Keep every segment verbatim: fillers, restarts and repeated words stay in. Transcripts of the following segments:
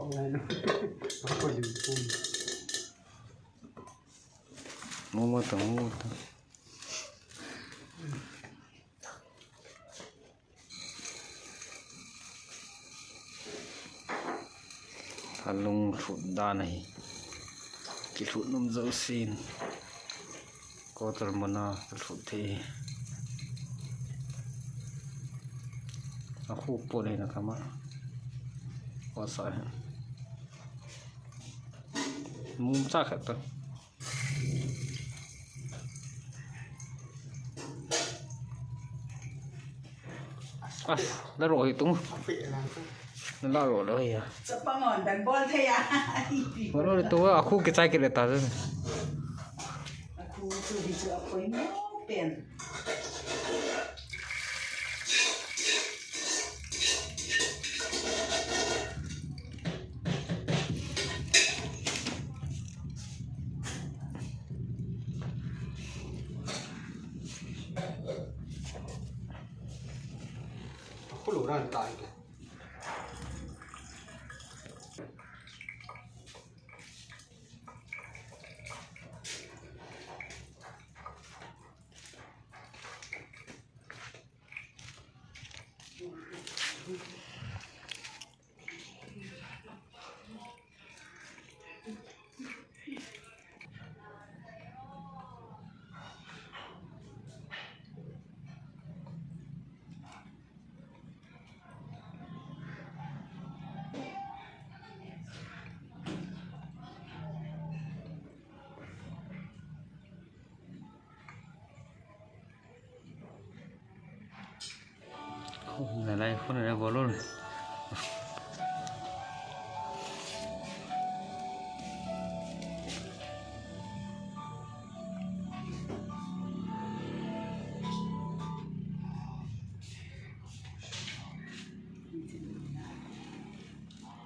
Mama ta, mama ta. Alung lhut dan ahi. Kilhut nom jousen. Quarter muna kilhut thei. Akhu pon ahi na kama. Wasa ahi. Mum cha khat ta. Ah, la ro hi tung. Na la ro lo ya. Chapang on dan bol thei a. Bol lo tu a khu ke chai ke le ta. A khu chu hi chu a poi mo pen. Khulu ran tai ke. Nalai phone na bolon.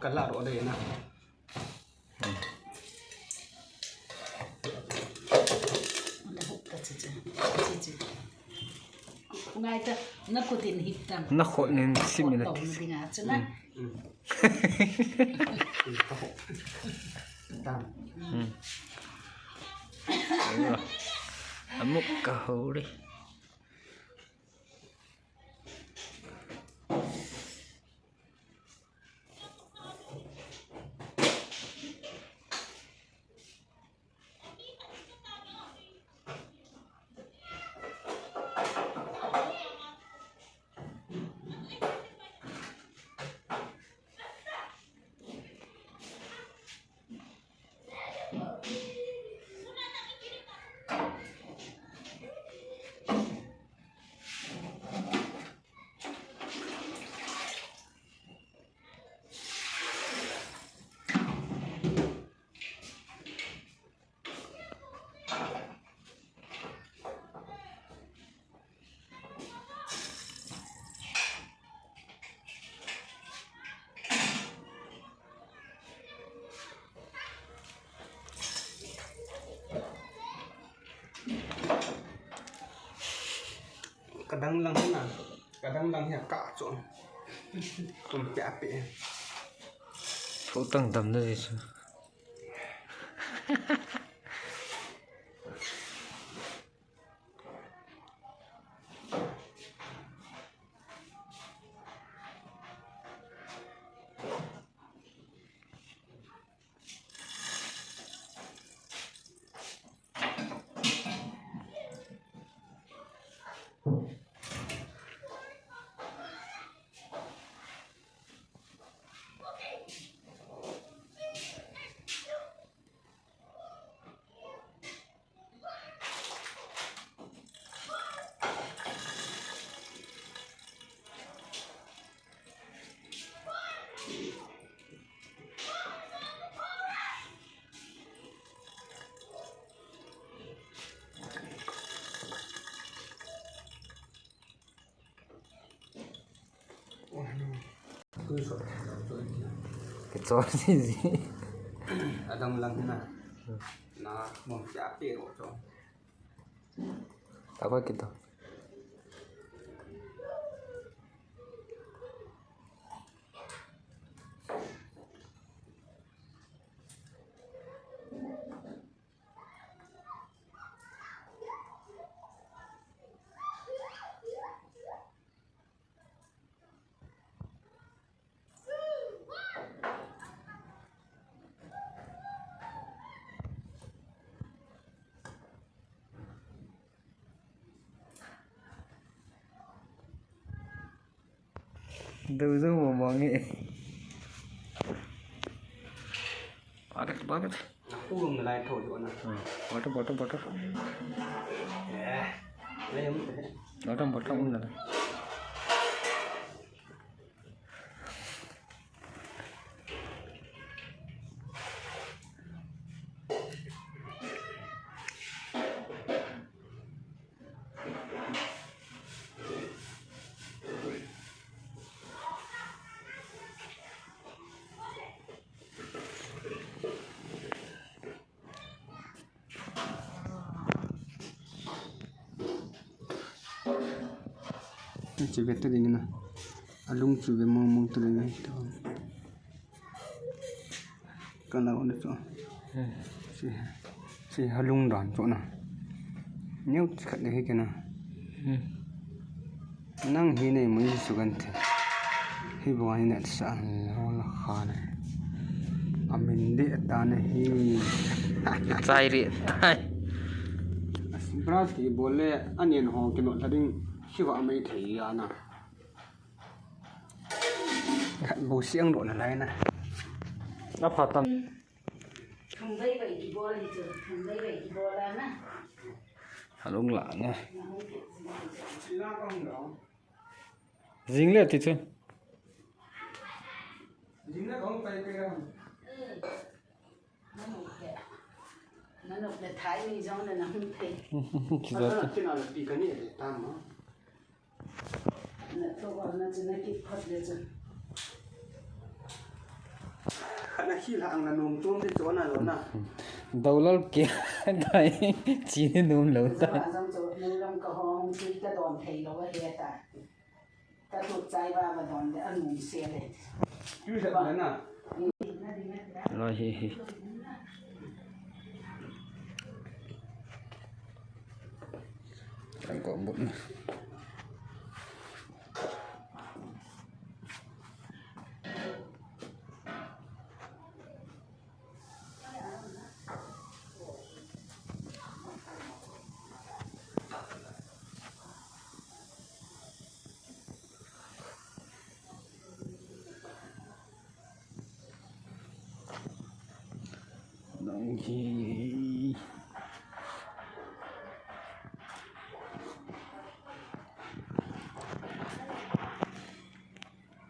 Kala ro de na. Ngai ta, na khut in hip tam. Na khut in sim in. Khut tong ding a chu na. Tam. Amuk ka hori. Kadang lang na. Kadang lang ya ka chu. Tum pia pe. Thu tang dam na ji chu. Kichol jiji. Adang lang na. Na mong sia pe ro cho. Apa kita? Dou dou mo mo nge. Pakat, pakat. Aku nalai tho jo na. Hmm. Water, water, water. Eh. Water, water, um, na. Chu ve ta ding na. Alung chu ve mong mong ta ding na. Kana on chu. Hmm. Si, si halung dan chu na. Neu khat le hi kena. Hmm. Nang hi nei mui su kan the. Hi bo ni na sa lo la kha na. Amin de ta na hi. Chai ri tai. Bra ki bole anin ho kino ta ding hi wa mai thei ya na. Khat bo siang do na lai na. Na pha tam. Thum vei vei kibol hi chu, thum vei vei kibol a na. Halung la na. Jing le ti chu. Jing le kong pai pe ram. Nanop le, nanop le thai ni jong le nang thei. Kizat. Ana kina le pi kani le tam ma. Na to na chu na ki phat le chu. Khana hi la ang na nom tom de chu na lo na. Doulal ke dai chi ni nom lo ta. Jong chu nang lam ka hong chi ka don thei lo he ta. Ka tu chai ba ba don de anum se le. Chu sa ba na. Lo hi hi. Kan ko mut na. Nang hi.